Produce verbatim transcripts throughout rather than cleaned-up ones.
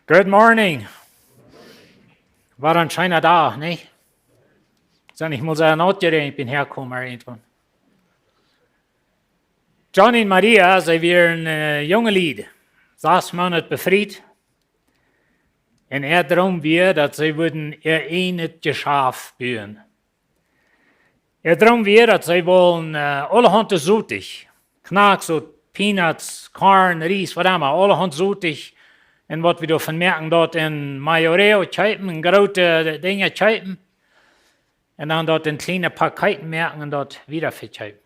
Good morning. Waut een scheena Dach, nich? Sent ekj mol sea naut jeräajent, ekj bie häakomen, irjentwan. Johnny un Maria, see wieren, äh, junge Lied, sas Moonat befriet. Un äa Droom wia, daut see wudden äa eejnet Jeschaft buen. Äa Droom wia, daut see wullen, äh, aulahaunt Sotich, Knacksot, Peanuts, Korn, Ries, waut emma, aulahaunt Sotich. Un waut wie doavon moaken, daut en Mayoreo kjeepen, en groote Dinja kjeepen. Un dan daut en kjliene Pakjeten moaken un daut wieda vekjeepen.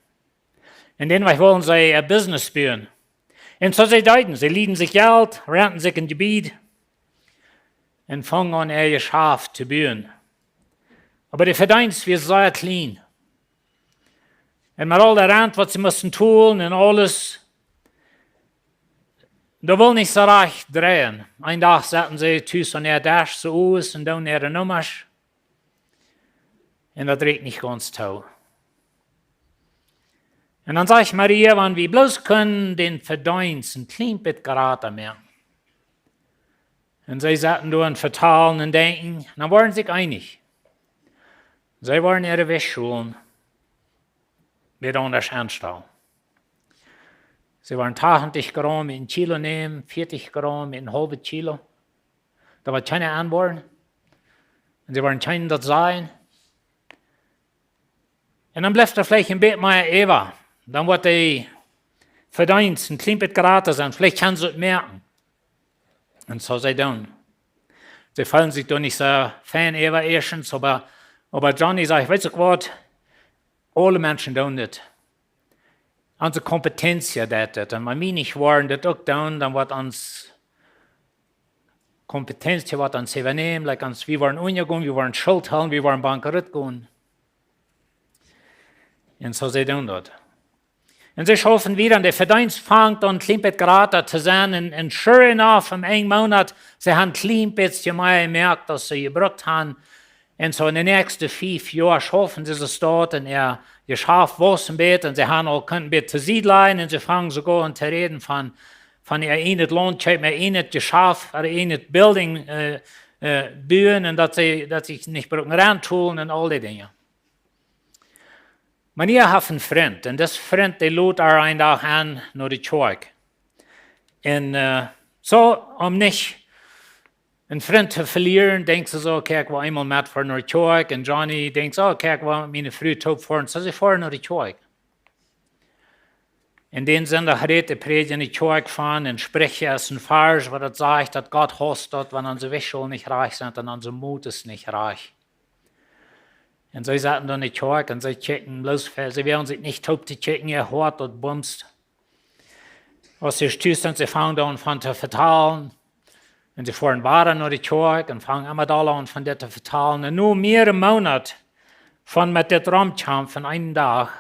Un dan wullen see äa Business buen. Un soo see deeden, see lieeden sikj Jelt, renten sikj een Jebied un fungen aun äa Jeschaft to buen. Oba de Vedeenst wia sea kjlien. Un met aul de Rent, waut see musten tolen un aules, daut wull nich soo rajcht dreien. Een Dach sauten see tus aun äa Desch, soo aus un doonen äare Nummasch. Un daut rieekjt nich gaunz too. Un dan sajcht Maria, wan wie bloos kunnen dän Vedeenst een kjlien bät jrata moaken. Un see sauten doa un vetalen un denkjen, dan wieren see sikj eenich. See wieren äare Wäajscholen bät aundasch aunstalen. See wieren tachentich Graum een Kilo nämen, vieetich Graum een haulwet Kilo. Daut wudd kjeena aunwoaren. Un see wieren kjeena daut sajen. Un dan blift doa veleicht een bät mea äwa. Dan woat de Vedeenst een kjlien bät jrata sennen. Veleicht kjennen see daut moaken. Un soo see doonen. See feelen sikj doa nich soo fein äwa ieeschtens, oba, oba Johnny sajcht, weetst du waut? Aule Menschen doonen dit. Onse Kompetenz deit dit. Un wan wie nich woaren dit uk doonen, dan woat ons Kompetenz, waut ons äwanämen, like ons, wie woaren unjagonen, wie woaren Schult haben, wie woaren bankrott gonen. Un soo see doonen daut. Un see schaufen wieda un de Vedeenst fangt aun een kjlien bät jrata to sennen. Un, un sure enough, em Enj Moonat, see haben een kjlien bät mea jemoakt aus see jebrukt haben. Un soo en de näakjste fief Joa schaufen see soo staut un äa Jeschaft wauss een bät un see haben aul kunt een bät to Sied lajen un see fangen soogoa aun to räden von, von äa eejnet Launt kjeepen, äa eejnet Jeschaft, äa eejnet building, äh, äh, buen un daut see, daut see nich brucken Rent tolen un aul dee Dinja. Maria haft een Frint un dis Frint, dee lod äa een Dach aun no de Kjoakj. Un, äh, soo, om nich een Frint to velieren, denkjt see soo, okay, ekj woa eemol met foaren no de Kjoakj. Un Johnny denkjt soo, okay, ekj woa met miene Fru toop foaren. Soo see foaren no de Kjoakj. Un dän Sindach rät de Prädja en de Kjoakj von un spricht aus een Varsch, waut daut sajcht, daut Gott hausst daut, wan onse Wäajscholen nich rajcht sent un onse Moot es nich rajcht. Un see sauten doa en de Kjoakj un see kjikjten bloos ver-, see wieren sikj nich toop to kjikjen, äa Hoat daut bumst. Aus see tus sent, see fangen dan aun to vetalen. Un see foaren wada no de Kjoakj un fangen emma dolla aun von dit to vetalen. Un no mea Moonaten von met dit romkjamfen, eenen Dach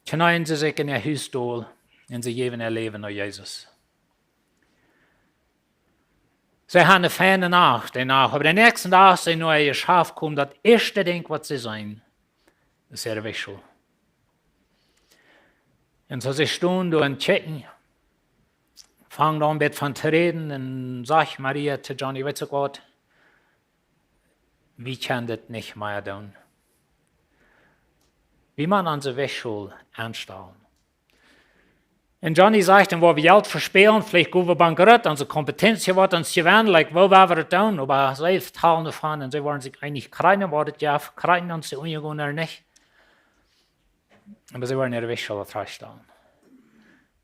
kjneeen see sikj en äa Hus dol un see jäwen äa Läwen no Jesus. See haben eene feine Nacht, dee Nacht. Oba dän näakjsten Dach, aus see no äa Jeschaft komen, daut ieeschte Dinkj, waut see seenen, es äare Wäajschol. Un soo see stonen doa un kjikjen, fangen dan aun een bät von to räden un sajcht Maria to Johnny, weetst du waut, wie kjennen dit nich mea doonen. Wie motten onse Wäajschol aunstalen. Un Johnny sajcht, dan woa wie Jelt vespälen, veleicht go wie bankrott, onse Kompetenz woat ons jewennen, like, woo woa wie daut doonen? Oba see vetalen doavon un see woaren sikj eenich, kjrieen woat et, jo, kjrieen ons dee unjagonen nich. Oba see woaren äare Wäajschol trajchtstalen.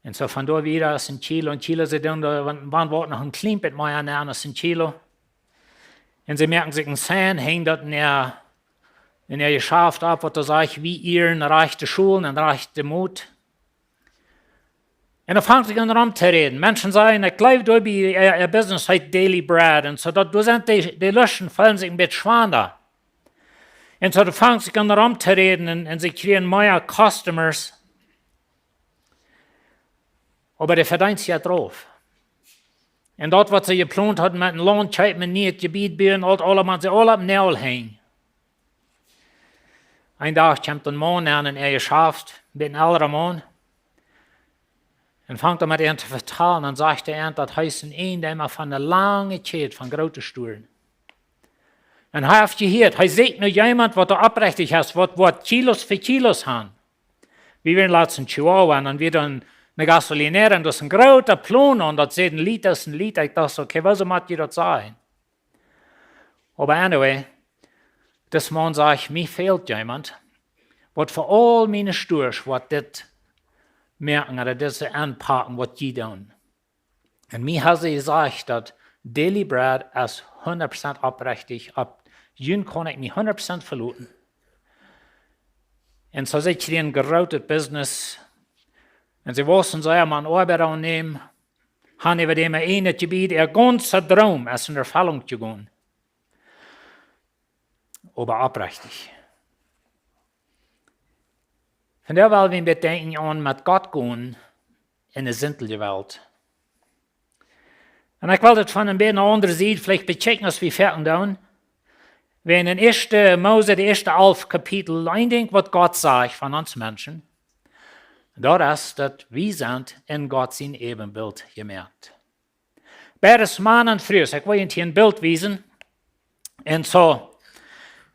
Un soo von doa wieda es en Kjlien, en Kjlien, see doonen doa, wan, wan woat noch en kjlien bät mea aun aus en Kjlien. Un see moaken sikj en Sign, henjen daut en äa, en äa Jeschaft opp, waut doa sajcht, wie ieren rajchte Scholen un rajchte Moot. Un dan fangen see aun rom to räden. Menschen sajen, ekj jleew, doa bie äa, äa business heet Daily Bread. Un soo daut, doa sent dee, dee Luschen feelen sikj en bät schwanda. Un soo, dan fangen see aun rom to räden un, un see kjrieen mea customers. Oba de Vedeenst jeit rauf. Un daut, waut see jeplont hauden met en Launt kjeepen, en nieet Jebied buen, aul, aulemaun, see aule opp Nol henjen. Een Dach kjemt en Maun aun en äa Jeschaft, en bät en elra Maun. Un fangt aun met an to vetalen un sajcht to an daut hee es een Ieejendeema von eene lange Kjäd von groote Stuaren. Un hee haft jehieet, hee sieekjt no jemaunt waut doa oprechtich es, waut, waut Kilos fa Kilos haft. Wie wieren latst en Chihuahua un dan wia doa eene Gasolinera un doa es een groota Plon aun, daut sajcht een Lita es een Lita. Ekj docht, okay, wuarom mott jie daut sajen? Oba anyway, dis Maun sajcht, mie fält jemaunt, waut fa aul miene Stuaren woat dit moaken, ooda dise aunpaken, waut jie doonen. Un mie haft see jesajcht, daut Daily Bread es hundat Prozent oprechtich, opp junt kaun ekj mie hundat Prozent veloten. Un soo see kjrieen een grootet Business. Un see wisten, see haben aun Oabeida aunnämen, haben äwa däm en daut Jebiet, äa gaunza Droom es en Erfellunk jegonen. Oba oprechtich. Vondoag well wie een bät denkjen aun met Gott gonen en de sintliche Welt. Un ekj well daut von een bät eene aundre Sied veleicht bekjikjen aus wie foaken doonen. Wie en ieeschte Mose, de ieeschte alf Kapitel, een Dinkj waut Gott sajcht von ons Menschen, daut es daut wie sent en Gott sien Äwenbilt jemoakt. Beides Maun un Fru, ekj well junt hia een Bilt wiesen. Un soo,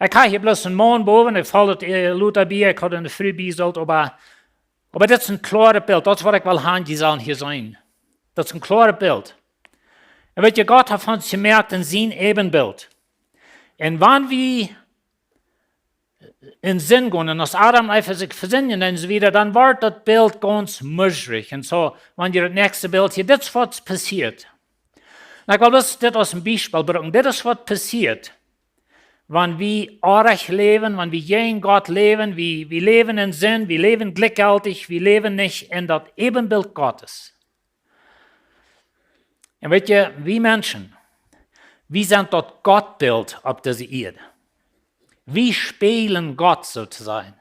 ekj hab hia bloos een Maun bowen, ekj foll daut, äh, lota bie, ekj haud eene Fru bie sullt, oba, oba dit es een kloaret Bilt, daut es waut ekj well haben, jie sellen hia seenen. Daut es een kloaret Bilt. Un weet jie, Gott haft ons jemoakt en sien Äwenbilt. Un wan wie en Sind gonen, un aus Adam un Eva sikj vesindjen un soo wieda, dan woat daut Bilt gaunz muschrich. Un soo, wan jie daut näakjste Bilt hia, dit es waut passieet. Nu, ekj well bloos dit aus een Biespel brucken. Dit es waut passieet, wan wie oajch läwen, wan wie jäajen Gott läwen, wie, wie läwen en Sind, wie läwen jlikjjeltich, wie läwen nich en daut Äwenbilt Gottes. Un weet jie, wie Menschen, wie sent daut Gottbilt opp dise Ieed. Wie spälen Gott, soo to sajen.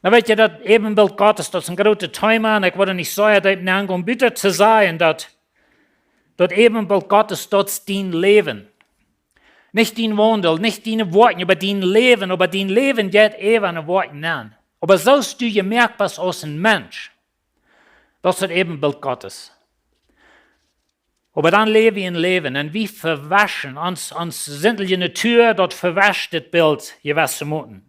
Nu weet jie, daut Äwenbilt Gottes, daut es een grootet Thema, un ekj well nich soo deep nengonen, bloos to sajen daut, daut Äwenbilt Gottes, daut es dien Läwen. Nich dien Waundel, nich diene Woakjen, oba dien Läwen, oba dien Läwen jeit äwa en de Woakjen aun. Oba soo aus du jemoakt best aus een Mensch, daut es daut Äwenbilt Gottes. Oba dan läw wie en Läwen un wie vewischen, ons, ons sintliche Natua, daut vewescht dit Bilt jewesse Moten.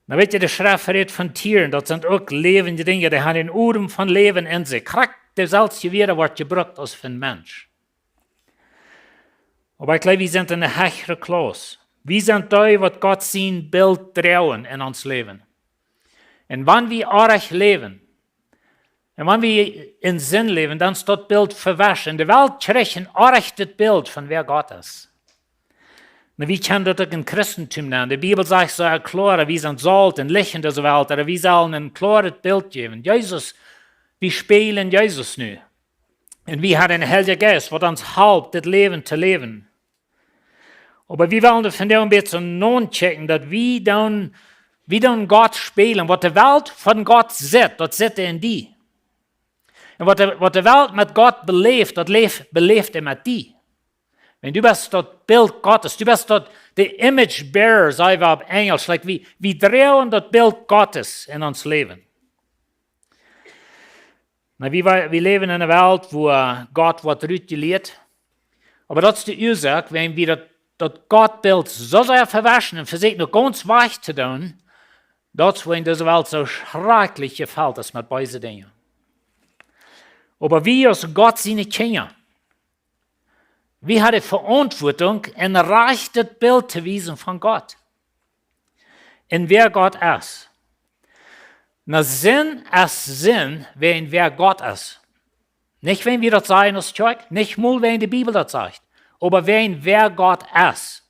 Nu weet jie, de Schreft rät von Tieren, daut sent uk läwendje Dinja, dee haben een Odem von Läwen en sikj. Krakjt daut selwje Wuat woat jebrukt aus fa een Mensch. Oba ekj jleew, wie sent en eene hechre Klauss. Wie sent dee, waut Gott sien Bilt droagen en ons Läwen. Un wan wie oajch läwen, un wan wie en Sind läwen, dan es daut Bilt vewescht. Un de Welt kjricht een oajchet Bilt von wäa Gott es. Nu, wie kjennen daut uk em Christentum nämen. De Bibel sajcht soo kloa, wie sent Solt un Licht en dise Welt, ooda wie sellen een kloaret Bilt jäwen. Jesus, wie spälen Jesus nu. Un wie haben een Heilja Jeist, waut ons halpt, dit Läwen to läwen. Oba wie wellen daut vondoag een bät soo nochecken, daut wie dan, wie dan Gott spälen. Waut de Welt von Gott sitt, daut sitt en die. Un waut de, waut de Welt met Gott beläft, daut läft, beläft hee met die. Wan du best daut Bilt Gottes, du best daut, de image bearer, saj wie opp Enjlisch, like, wie, wie droagen daut Bilt Gottes en ons Läwen. Nu, wie, wie läwen en eene Welt, wua Gott woat rutjelieet. Oba daut es de Uasoak, wan wie daut, daut Gottbilt soo sea vewischen un vesieekjen, noch gaunz wajch to doonen, daut es, wua en dise Welt soo schrakjlich jefelt es met beese Dinja. Oba wie aus Gott siene Kjinja, wie haben de Veauntwuatunk, een rajchtet Bilt to wiesen von Gott. Un wäa Gott es. Nu, Sind es Sind, wäajen wäa Gott es. Nich wäajen wie daut sajen aus Kjoakj, nich mol wäajen de Bibel daut sajcht, oba wäajen wäa Gott es.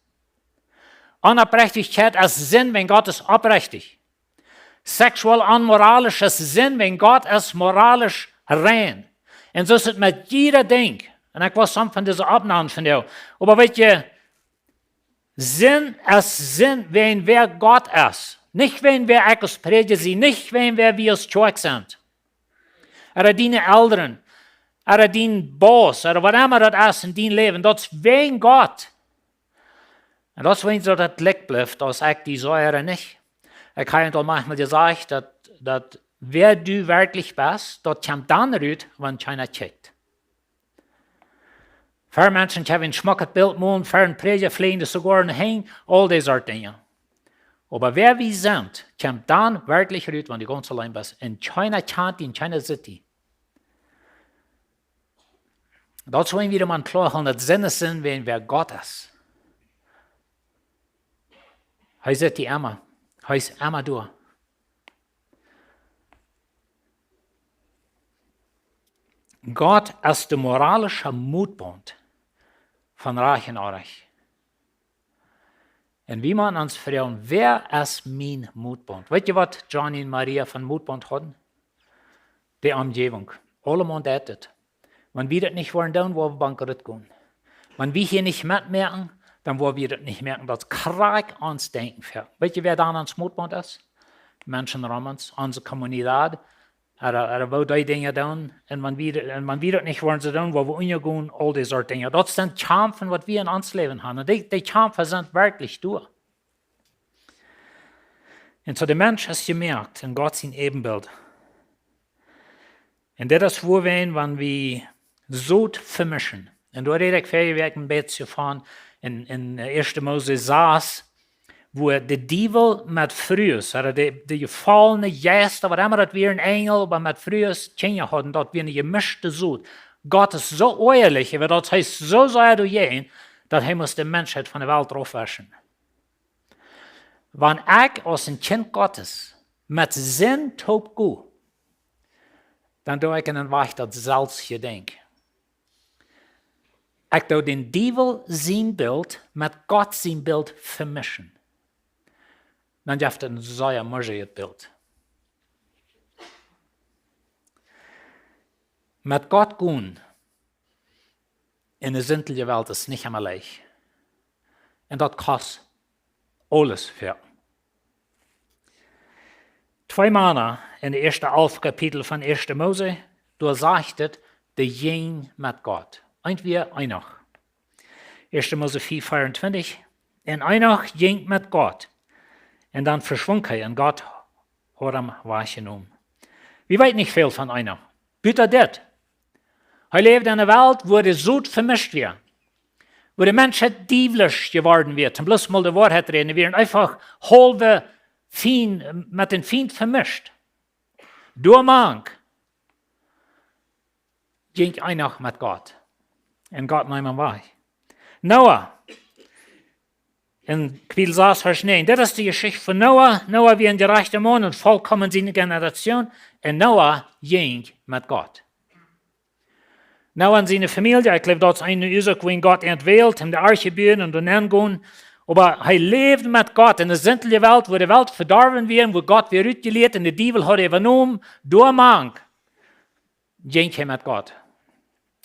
Onoprechtichkjeit es Sind, wäajen Gott es oprechtich. Seksuell onmoralisch es Sind, wäajen Gott es moralisch rein. Un soo es et met jieda Dinkj. Un ekj wull some von dise oppnämen von junt. Oba weet jie, Sind es Sind, wäajen wäa Gott es. Nich wäajen wäa ekj aus Prädja sie, nich wäajen wäa wie aus Kjoakj sent. Ooda diene Elren, ooda dien Boss, ooda waut emma daut es en dien Läwen, daut es wäajen Gott. Un daut es wäajen soo daut Licht blift, aus ekj die soo ooda nich. Ekj hab aul maunchmol jesajcht, daut, daut Wäa du werkjlich best, daut kjemt dan rut, wan kjeena kjikjt. Fa Menschen kjenn wie een schmocket Bilt molen, fa een Prädja fleajen de Zigaren hanj, aul dee Sort Dinja. Oba wäa wie sent, kjemt dan werkjlich rut, wan du gaunz auleen best. Un kjeena kjant die, un kjeena sitt die. Daut es, wan wie dan kloa haben, daut Senn es, wan wäa Gott es. Hee sitt die emma. Hee es emma doa. Gott es de moralische Motbaunt von Rajcht un Onrajcht. Un wie motten ons froagen, wäa es mien Motbaunt? Weetst du, waut Johnny un Maria fa Motbaunt hauden? De Omjäwunk. Aulemaun deed et. Wan wie daut nich woaren doonen, woa wie bankrott gonen. Wan wie hia nich metmoaken, dan woa wie daut nich moaken. Daut es krakjt ons Denkjen. Weetst du, wäa dan ons Motbaunt es? Menschen rom ons, onse Comunidad, ooda, ooda woo dee Dinja doonen. Un wan wie, un wan wie daut nich woaren soo doonen, woa wie unjagonen, aul dee Sort Dinja. Daut sent Kjamfen, waut wie en ons Läwen haben. Un dee, dee Kjamfen sent werkjlich doa. Un soo de Mensch es jemoakt en Gott sien Äwenbilt. Un dit es, wua wie, wan wie Sot vemischen. Un doa räd ekj väl Wäakj een bät von en, en, äh, Ieeschte Mose sas, wua de Diewel met Frues, ooda de, de jefollne Jeista, waut emma daut wia, een Enjel, oba met Frues Kjinja hauden, daut wia eene jemischte Sot. Gott es soo oajalich, oba daut hee soo sea doajäajen, daut hee must de Menschheit von de Welt raufwischen. Wan ekj aus een Kjint Gottes met Sind toop go, dan doo ekj en een Wajch daut selfst jedenkj. Ekj doo dän Diewel sien Bilt met Gott sien Bilt vemischen. Dan jeft et een sea moajet Bilt. Met Gott gonen en de sintliche Welt es nich emma leicht. Un daut kost aules väl. Twee Mana en de ieeschte alf Kapitel von Ieeschte Mose, doa sajcht et, dee jinjen met Gott. Eent wia Enoch. Ieeschte Mose vea veeauntwintich. Un Enoch jinkj met Gott. Un dan veschwunk hee un Gott haud am wajchjenomen. Wie weeten nich väl von Enoch. Buta dit. Hee läwd en eene Welt, wua de Sot vemischt wia. Wua de Menschheit diewlisch jeworden wia. Toom bloos mol de Woarheit räden. Dee wieren eefach haulwe Fient, met dän Fient vemischt. Doamank jinkj Enoch met Gott. Un Gott neem am wajch. Noah. En Kapitel sas, Varsch näajen. Dit es de Jeschicht von Noah. Noah wia een jerajchta Maun un vollkomen en siene Generation. Un Noah jinkj met Gott. Noah un siene Famielje, ekj jleew, daut es eene Uasoak, wuarom Gott an wäld, om de Arche to buen un doa nenn gonen. Oba hee läwd met Gott en eene sintliche Welt, wua de Welt vedorwen wia, wua Gott wia rutjelieet un de Diewel haud äwajenomen. Doamank jinkj hee met Gott.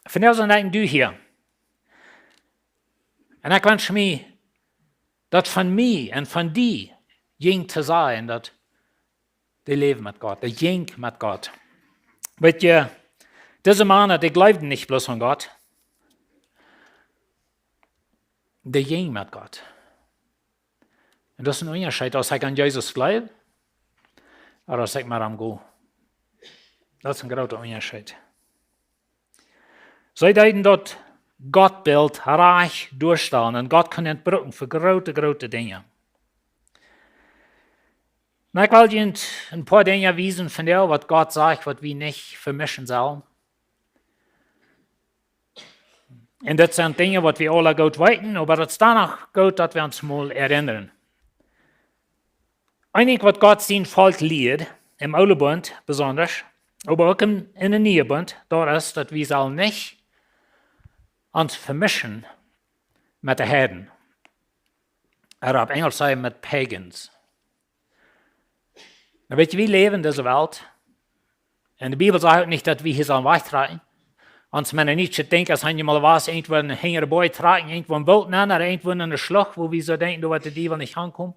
Vondoag sent ekj un du hia. Un ekj wensch mie, daut von mie un von die jinkj to sennen, daut dee läwd met Gott, dee jinkj met Gott. Weetst du, dise Mana, dee jleewden nich bloos aun Gott. Dee jinjen met Gott. Un daut es een Unjascheet, aus ekj aun Jesus jleew, ooda aus ekj mau aun am jleew. Daut es een groota Unjascheet. See deeden daut Gottbilt rajcht doastalen un Gott kunn et brucken fa groote, groote Dinja. Nu, ekj well junt een poa Dinja wiesen von dee, waut Gott sajcht, waut wie nich vemischen sellen. Un daut sent Dinja, waut wie aula goot weeten, oba daut es dan noch goot, daut wie ons mol erinnern. Een Dinkj, waut Gott sien Volkj lieed, em Oolen Bunt besonda, oba uk em, en dän Nieen Bunt, daut es, daut wie sellen nich ons vemischen met de Heiden. Ooda opp Enjelsch saj wie met pagans. Nu, weetst du, wie läwen en dise Welt. Un de Bibel sajcht uk nich, daut wie hia sellen wajchtrakjen. Ons Mennoniten denkjen, aus eena mol wia, irjentwua en een hinjren Boajch trakjen, irjentwua em Woolt nenn, ooda irjentwua en eene Schlucht, wua wie soo denkjen, doa woat de Diewel nich aunkomen.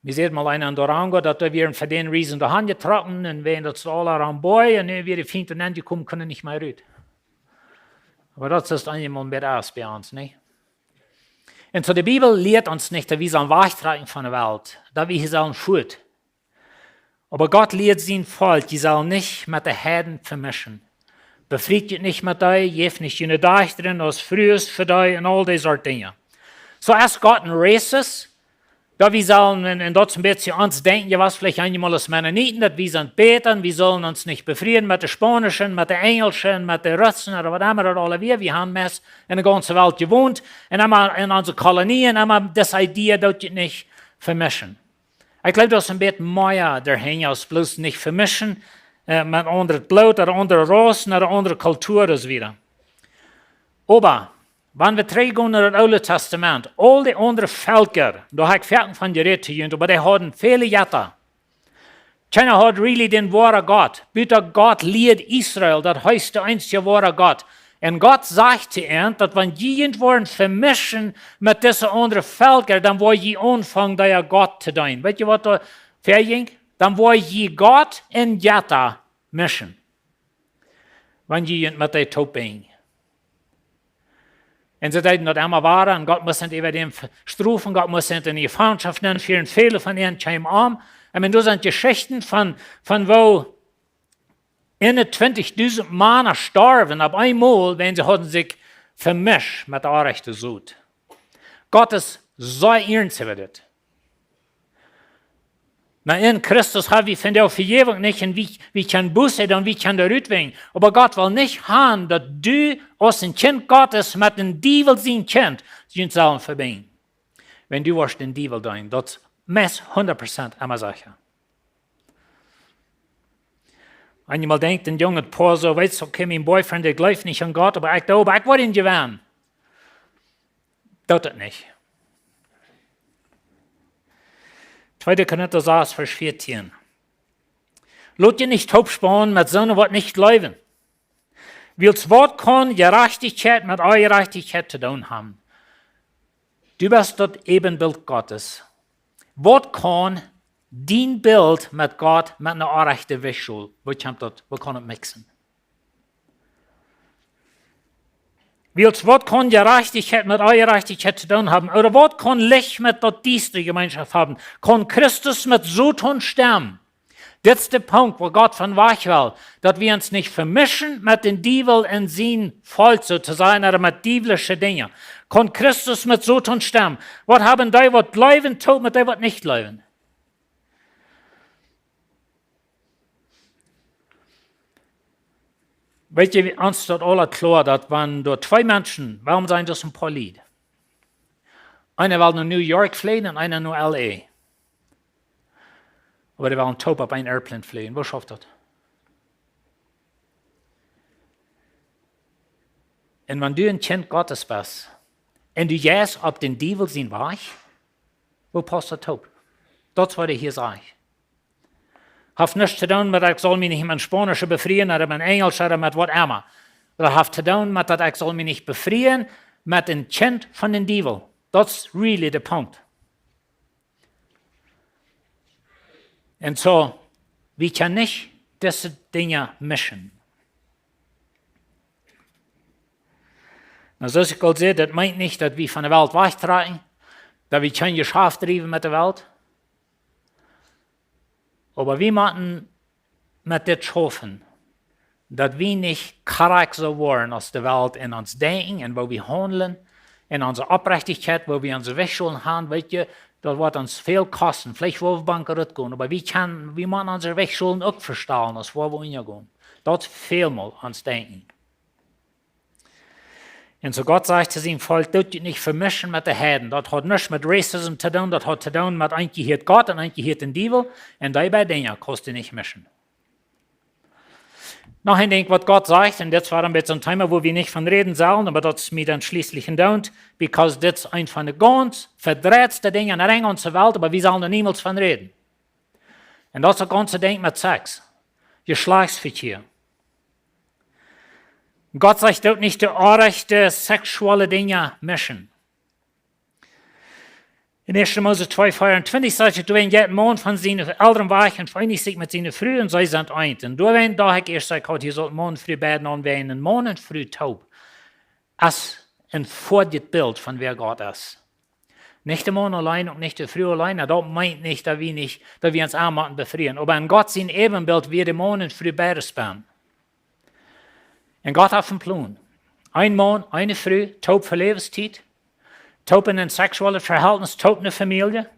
Wie säden mol eena en Durango, daut doa wia een Riesen doa aunjetrocken, un wäajen daut see aula aum Boajch, un nu wia de Fient doa nenn jekomen, kunn hee nich mea rut. Oba daut es eemol een bät aundasch bie ons, nä? Un soo de Bibel lieet ons nich, daut wie sellen wajchtrakjen von de Welt, daut wie hia sellen fuat. Oba Gott lieed sien Volkj, jie sellen nich met de Heiden vemischen. Befriet junt nich met dee, jäft nich june Dajchta aus Frues fa dee un aul dee Sort Dinja. Soo es Gott een racist, daut wie sellen, un, un daut es een bät ons Denkjen, jie weeten veleicht eenjemol aus Mennoniten, daut wie sent bäta, wie sellen ons nich befrieen met de Spaunischen, met de Enjelschen, met de Russen, ooda waut emma daut aula wia. Wie haben meist enne gaunze Welt jewont, un emma en onse Kolonien, emma dise Idee, daut jie nich vemischen. Ekj jleew, daut es een bät mea doahinja aus bloos nich vemischen, äh, met aundret Bloot, ooda aundre Raussen, ooda aundre Kulturen un soo wieda. Oba, wan wie trigjgonen no daut Oole Tastament, aul dee aundre Velkja, doa hab ekj foaken von jerät to junt, oba dee hauden väle Jetta. Kjeena haud really dän woaren Gott. Buta Gott lieed Israel, daut heet de eensje woare Gott. Un Gott sajcht to an, daut wan jie junt woaren vemischen met dise aundre Velkja, dan woa jie aunfangen, dee äa Gott to deenen. Weet jie waut doa väajinkj? Dan woa jie Gott un Jetta mischen. Wan jie junt met dee toop binjen. Un see deeden daut emma wada, un Gott must an äwa däm strofen, Gott must an enne Jefangenschoft nämen, väle von an kjeemen om. Un doa sent Jeschichten von, von woo eenuntwintichdusent Mana storwen opp eemol, wiels see hauden sikj vemischt met de orrajchte Sort. Gott es soo iernst äwa dit. Na, en Christus hab wie vondoag Vejäwunk nich, un wie, wie kjennen Buße doonen, wie kjennen doa rut wajch. Oba Gott well nich haben, daut du aus een Kjint Gottes met dän Diewel sien Kjint junt sellen vebinjen. Wan du woascht dän Diewel deenen, daut es meist hundat Prozent emma secha. Eenjemol denkjt een junget Poa soo, weetst, okay, mien boyfriend, dee jleeft nich aun Gott, oba ekj doo, oba ekj woa am jewennen. Doot daut nich. Tweede Korinta sas, Varsch vieetieen. Lot junt nich toop spaunen met soone, waut nich jleewen. Wiels waut kaun Jerajchtichkjeit met Onjerajchtichkjeit to doonen haben? Du best daut Äwenbilt Gottes. Waut kaun dien Bilt met Gott met eene orrajchte Wajchschool? Woo kjemt daut? Woo kaun daut mixen? Wiels waut kaun Jerajchtichkjeit met Onjerajchtichkjeit to doonen haben? Ooda waut kaun Licht met daut Diestre Jemeenschoft haben? Kaun Christus met Soton stemmen? Dit es de Punkt, wua Gott von wajch well, daut wie ons nich vemischen met dän Diewel un sien Volkj, soo to sajen, ooda met diewlische Dinja. Kaun Christus met Soton stemmen? Waut haben dee, waut jleewen, toop met dee, waut nich jleewen? Weetst, wie, ons es daut aula kloa, daut wan doa twee Menschen, wuarom sent daut een poa Lied? Eena well no New York fleajen un eena no L A. Oba dee wellen toop opp een Airplane fleajen. Woo schauft daut? Un wan du een Kjint Gottes best, un du jeist opp dän Diewel sien Wajch, woo paust daut toop? Daut es, waut hee hia sajcht. Haft nuscht to doonen met, ekj saul mie nich met Spaunische befrieen, ooda met Enjelsche, ooda met waut emma. Daut haft to doonen met daut, ekj saul mie nich befrieen met een Kjint von dän Diewel. Daut es really de Punkt. Un soo, wie kjennen nich dise Dinja mischen. Na, soo aus ekj aul säd, daut meent nich, daut wie von de Welt wajchtrakjen, daut wie kjeen Jeschaft driewen met de Welt. Oba wie motten met dit schaufen, daut wie nich krakjt soo woaren aus de Welt en ons Denkjen un woo wie haundlen, en onse Oprechtichkjeit, woo wie onse Wajchschool haben, weetst, daut woat ons väl kosten. Veleicht woa wie bankrott gonen, oba wie kjennen, wie motten onse Wajchschool uk vestalen, aus woa wie unjagonen. Daut es välmol ons Denkjen. Un soo Gott sajcht to sien Volkj, doot junt nich vemischen met de Heiden. Daut haft nuscht met racism to doonen, daut haft to doonen met eent jehieet Gott un eent jehieet dän Diewel. Un dee beid Dinja kaust du nich mischen. Noch een Dinkj, waut Gott sajcht, un dit es wada een bät een Thema, wua wie nich von räden sellen, oba daut es mie dan schlieslich endoont, because dit es eent von de gaunz vedreidste Dinja en de gaunze Welt, oba wie sellen doa niemols von räden. Un daut es uk gaunz Dinkj met Sex. Jeschlajchtsvekjia. Gott sajcht, doot nich de orrajchte seksuelle Dinja mischen. En Ieeschte Mose twee veeauntwintich sajcht et: Doawäajen jeit een Maun von siene Elren wajch un vereenicht sikj met siene Fru un see sent eent. Un doawäajen docht ekj ieescht, ekj haud hia sult Maun un Fru beiden aunwäajen, un Maun un Fru toop es een Vorbilt von wäa Gott es. Nich de Maun auleen, uk nich de Fru auleen. Na, daut meent nich, daut wie nich, daut wie ons aunmotten befrieen. Oba en Gott sien Äwenbilt wia de Maun un Fru beides benn. Un Gott haft een Plon. Een Maun, eene Fru, toop fa Läwenstiet, toop en een seksuellet Vehältnis, toop ne Famielje.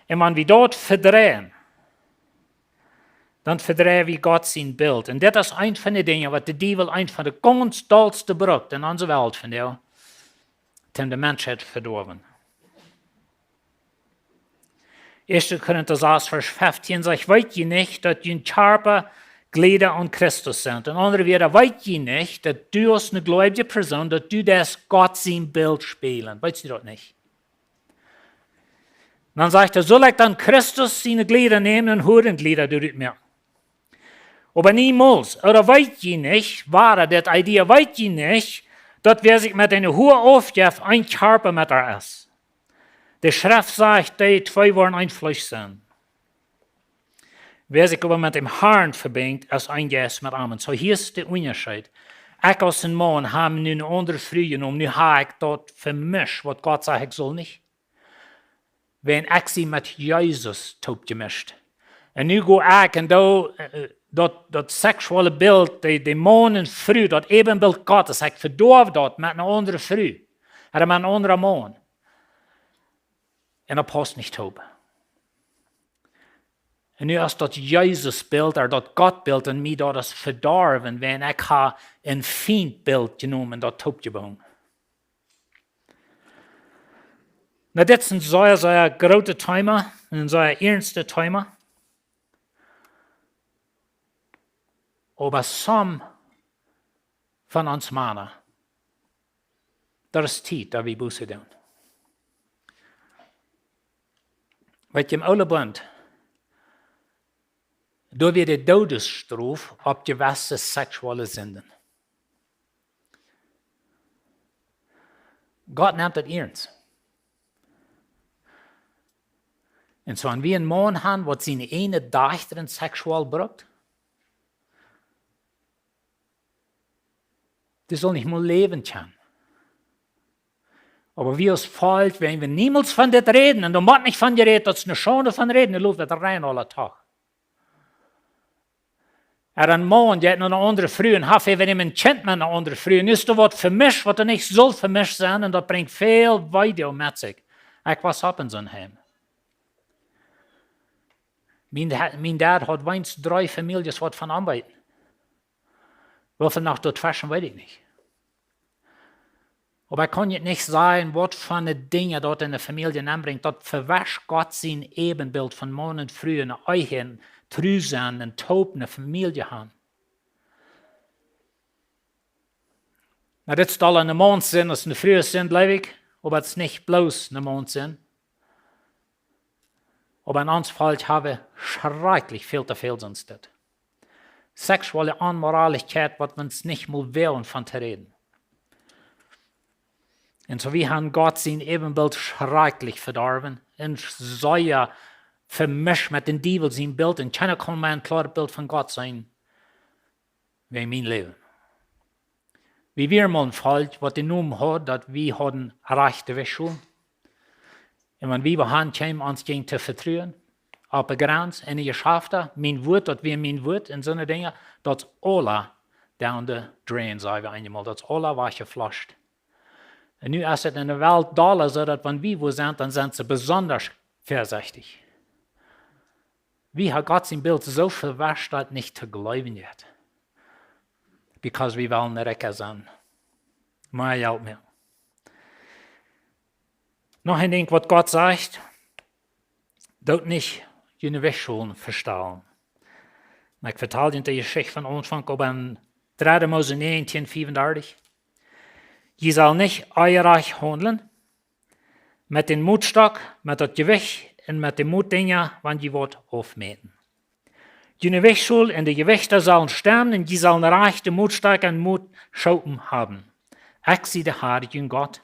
Un wan wie daut vedreien, dan vedreien wie Gott sien Bilt. Un dit es eent von de Dinja, waut de Diewel eent von de gaunz dollste brukt en onse Welt vondoag, om de Menschheit vedoawen. Ieeschte Korinta sas, Varsch feftieen sajcht: Weet jie nich, daut jun Kjarpa Glieda aun Christus sent? En aundre Wieed, weet jie nich, daut du aus ne gleubje Persoon, daut du deist Gott sien Bilt spieejlen? Weetst du daut nich? Dan sajcht hee: Sull ekj dan Christus siene Glieda nämen un Huarenglieda doarut moaken? Oba niemols. Ooda weet jie nich, wada dit Idee, weet jie nich, daut wäa sikj met eene Hua aufjeft, een Kjarpa met ar es? De Schreft sajcht, dee twee woaren een Fleesch sennen. Wäa sikj oba met däm Harn vebinjt, es een Jeist met am. Soo, hia es de Unjascheet. Ekj aus een Maun hab nu ne aundre Fru jenomen, nu hab ekj daut vemischt, waut Gott sajcht, ekj sull nich. Wan ekj sie met Jesus toopjemischt. Un nu go ekj un doo, äh, daut, daut seksuelle Bilt, de, de Maun un Fru, daut Äwenbilt Gottes, ekj vedoaw daut met ne aundre Fru. Ooda met een aundren Maun. Un daut pausst nich toop. Un nu es daut Jesus Bilt, ooda daut Gott Bilt en mie, daut es vedorwen, wan ekj hab een Fient Bilt jenomen, daut toopjebungen. Na, dit es een sea, sea grootet Thema, een sea iernst Thema. Oba some von ons Mana, daut es Tiet, daut wie Buße doonen. Weetst, em Oolen Bunt, doa wia de Doodesstrof opp jewesse seksuelle Sinden. Gott nemt daut iernst. Un soo, wan wie een Maun haben, waut siene eene Dochta seksuell brukt, dee saul nich mea läwen kjennen. Oba wie aus Volkj, wan wie niemols von dit räden, un doa mott nich von jerät, daut es ne Schaund von räden, dee lot daut rein aule Doag. Ooda een Maun jeit no ne aundre Fru un haft äwa een Kjint met ne aundre Fru. Un es doa waut vemischt, waut doa nich sull vemischt sennen, un daut brinjt väl Weedoag met sikj. Ekj wia opp en soon Heim. Mien Da-, mien Dad haud weens dree Famieljes waut von am weeten. Woo väl noch doatweschen, weet ekj nich. Oba ekj kaun junt nich sajen, waut fa Dinja daut en de Famielje nenbrinjt, daut vewescht Gott sien Äwenbilt von Maun un Fru, ne Ehe, tru sennen, ne toop, ne Famielje haben. Na, dit saul een Maun sennen, aus ne Fru sennen, jleew ekj, oba et es nich bloos een Maun sennen. Oba en ons Volkj hab wie schrakjlich väl to väl soont dit. Seksuelle Onmoralischkjeit, waut wie ons nich mol woagen von to räden. Un soo, wie haben Gott sien Äwenbilt schrakjlich vedorwen un sea vemischt met dän Diewel sien Bilt. Un kjeena kaun mea een kloaret Bilt von Gott seenen, wäajen mien Läwen. Wie wieren mol een Volkj, waut dän Nomen haud, daut wie hauden rajchte Wichtscholen. Un wan wie wua han kjeemen, ons jinkj to vetruen, opp de Grenz, en de Jeschafta, mien Wuat, daut wia mien Wuat, un soone Dinja, daut es aula down the drain, saj wie eenjemol, daut es aula wajchjefloscht. Un nu es et en de Welt dolla soo, daut wan wie wua sent, dan sent see besonda väasechtich. Wie haben Gott sien Bilt soo vewescht, daut nich to jleewen jeit. Because wie wellen rikja sennen. Mea Jelt, mea. Noch een Dinkj, waut Gott sajcht: Doot nich june Wichtscholen vestalen. Un ekj vetal junt de Jeschicht von Aunfank, oba en dredde Mose näajentieen fiefendartich. Jie sellen nich onjerajcht haundlen met dän Motstock, met daut Jewicht un met de Motdinja, wan jie waut aufmäten. June Wichtschool un de Jewichta sellen stemmen, un jie sellen rajchte Motstock un Motschoopen haben. Ekj sie de Har, jun Gott,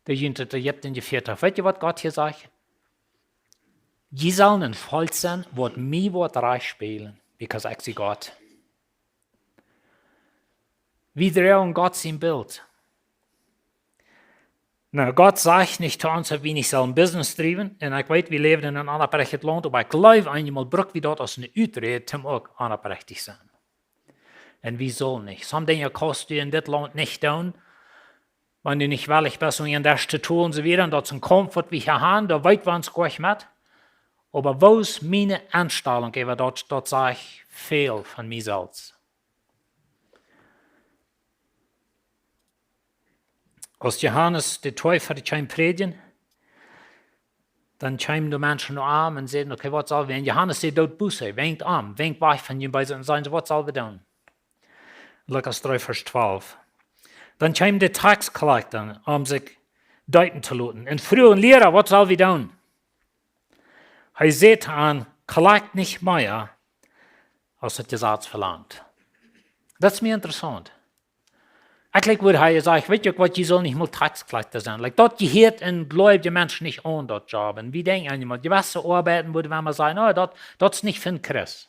dee junt ut Ägipten jefieet haft. Weet jie, waut Gott hia sajcht? Jie sellen een Volkj sennen, waut mie woat rajcht spälen, because ekj sie Gott. Wie droagen Gott sien Bilt. Nu, Gott sajcht nich to ons, daut wie nich sellen Business driewen. Un ekj weet, wie läwen en een onoprechtet Launt, oba ekj jleew, eenjemol bruck wie daut aus eene Uträd, om uk onoprechtich sennen. Un wie sellen nich. Some Dinja kaust du en dit Launt nich doonen, wan du nich wellich best, om en Desch to tolen, soo wieda. Un daut es een Kaumf, waut wie hia haben, doa weet wie ons goa nich met. Oba woo es miene Enstalunk äwa daut, daut sajcht väl von mie selfst. Aus Johanes de Deepa kjeem prädjen, dan kjeemen de Menschen no am un säden: "Okay, waut sell wie?" Un Johanes säd: "Doot Buße, wenjt om, wenjt wajch von june beese Sinden." Säden see: "Waut sell wie doonen?" Lukas dree, Varsch twalf. Dan kjeemen de Tax collector, om sikj deepen to loten, un fruagen: "Liera, waut sell wie doonen?" Hee säd to an: "Collect nich mea, aus daut Jesaz velangt." Daut es mie interessaunt. Ekj jlikj, woo hee sajcht: "Weet jie uk waut, jie sellen nich mol Tax collector sennen." Like, daut jehieet een jleewja Mensch nich aun, daut Job. Un wie denkjen aun jemaunt, jie weeten, Oabeiten, wua wie mau sajen: "Oh, daut, daut es nich fa een Christ.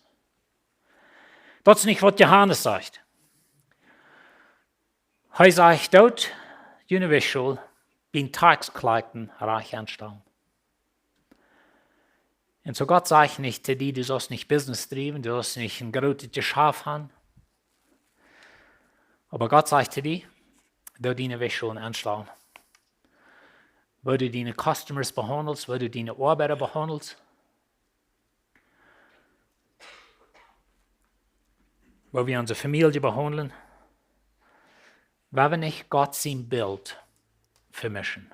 Daut es nich, waut Johanes sajcht." Hee sajcht: "Doot june Wichsel biem Tax collecten rajcht enstalen." Un soo Gott sajcht nich to die, du sast nich Business driewen, du sast nich een grootet Jeschaft haben. Oba Gott sajcht to die, doo diene Wichsel enstalen. Woo du diene Customers behaundelst, woo du diene Oabeida behaundelst, woo wie onse Famielje behaundlen, woo wie nich Gott sien Bilt vemischen.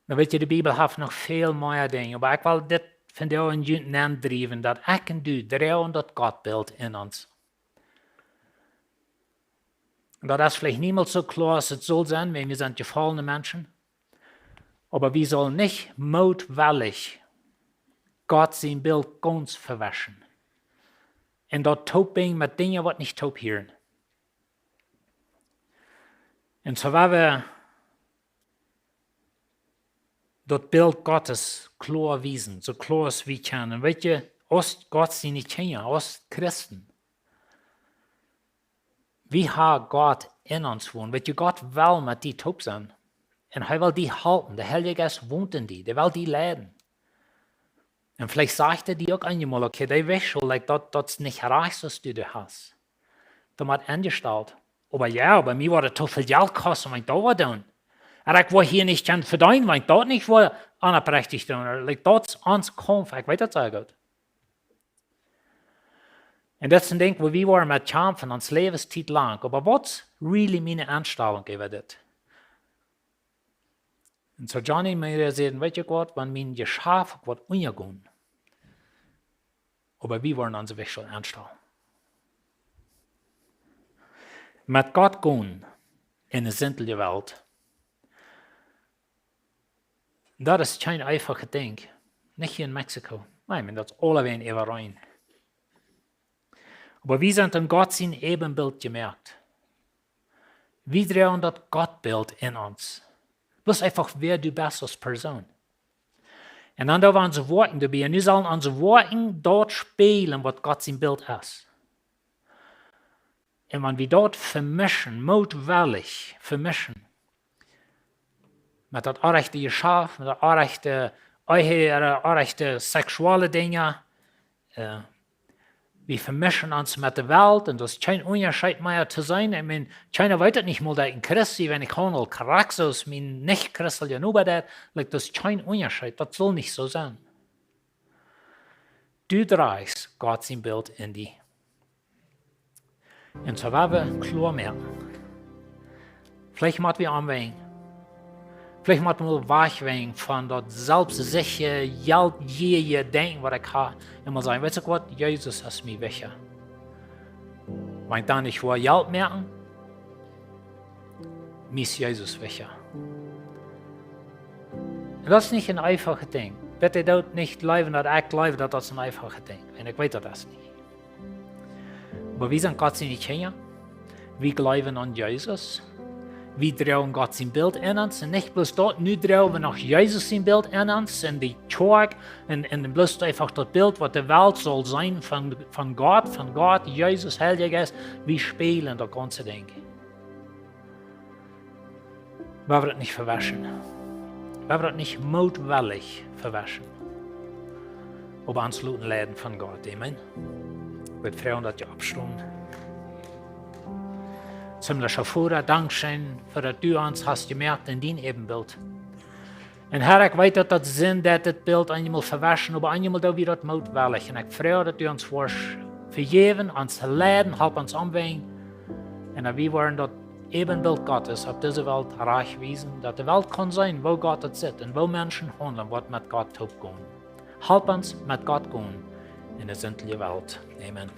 Nu weet jie, de Bibel haft noch väl mea Dinja, oba ekj well dit vondoag aun junt nenndriewen, daut ekj un du droagen daut Gottbilt en ons. Daut es veleicht niemols soo kloa aus et saul sennen, wiels wie sent jefollne Menschen. Oba wie sellen nich mootwellich Gott sien Bilt gaunz vewischen un daut toopbinjen met Dinja, waut nich toophieren. Un soo woa wie daut Bilt Gottes kloa wiesen, soo kloa aus wie kjennen. Weet jie, aus Gott siene Kjinja, aus Christen, wie haben Gott en ons wonen. Weet jie, Gott well met die toop sennen. Un hee well die halpen. De Heilje Jeist wont en die. Dee well die leiden. Un veleicht sajcht hee die uk eenjemol: "Okay, dee Wichsel, like, daut, daut es nich rajcht, waut du doa hast. Daut mott enjestalt." "Oba jo, bie mie woat et too väl Jelt kosten, wan ekj daut woa doonen. Un ekj woa hia nich kjennen vedeenen, wan ekj daut nich woa onoprechtich doonen." Like, daut es ons Kaumf, ekj weet daut sea goot. Un daut es een Dinkj, wua wie woaren met kjamfen, ons Läwenstiet lang. Oba waut es really miene Enstalunk äwa dit? Un soo Johnny un Maria säden: "Weet jie waut, wan mien Jeschaft uk woat unjagonen, oba wie woaren onse Wichsel enstalen." Met Gott gonen en eene sintliche Welt, daut es kjeen eefachet Dinkj. Nich hia en Mexiko. Nä, ekj meen, daut es aulawäajen äwareen. Oba wie sent en Gott sien Äbenbilt jemoakt. Wie droagen daut Gottbilt en ons. Daut es eefach, wäa du best aus Persoon. Un dan doo wie onse Woakjen doabie. Un nu sellen onse Woakjen daut spieejlen, waut Gott sien Bilt es. Un wan wie daut vemischen, mootwellich vemischen, met daut oaje Jeschaft, met daut oaje Ehe, oaje seksuelle Dinja, äh, wie vemischen ons met de Welt un daut es kjeen Unjascheet mea to seenen. Ekj meen, kjeena weet et nich mol, daut ekj een Christ sie, wan ekj haundel krakjt soo aus mien nich-christelja Noba deit. Like, daut es kjeen Unjascheet, daut saul nich soo sennen. Du drajchst Gott sien Bilt en die. Un soo woa wie kloa moaken. Veleicht mott wie omwenjen. Veleicht mott wie wajchwenjen von daut selfstsichre, jeltjierje Denkjen, waut ekj hab. Un mol sajen: "Weet jie waut? Jesus es mie wichtja." Wan ekj dan nich woa Jelt moaken, mie es Jesus wichtja. Un daut es nich een eefachet Dinkj. Bitte doot nich jleewen, daut ekj jleew, daut daut een eefachet Dinkj es. Un ekj weet, daut es nich. Oba wie sent Gott siene Kjinja. Wie jleewen aun Jesus. Wie droagen Gott sien Bilt en ons. Un nich bloos daut, nu droagen wie noch Jesus sien Bilt en ons. Un de Kjoakj, un, un bloos eefach daut Bilt, waut de Welt saul seenen von, von Gott, von Gott, Jesus, Heilja Jeist. Wie spieejlen daut gaunze Dinkj. Woa wie daut nich vewischen. Woa wie daut nich mootwellich vewischen. Oba ons loten leiden von Gott. Amen. Ekj wudd froagen, daut jie oppstonen. Himmlischa Voda, dankscheen fa daut du ons hast jemoakt en dien Äbenbilt. Un Herr, ekj weet, daut daut Sind deit, dit Bilt eenjemol vewischen, oba eenjemol doo wie daut mootwellich. Un ekj froag, daut du ons woascht vejäwen, ons leiden, halp ons omwenjen. Un daut wie woaren daut Äbenbilt Gottes opp dise Welt rajcht wiesen, daut de Welt kaun seenen, woo Gott daut sitt un woo Menschen haundlen, waut met Gott toop gonen. Halp ons met Gott gonen en de sintliche Welt. Amen.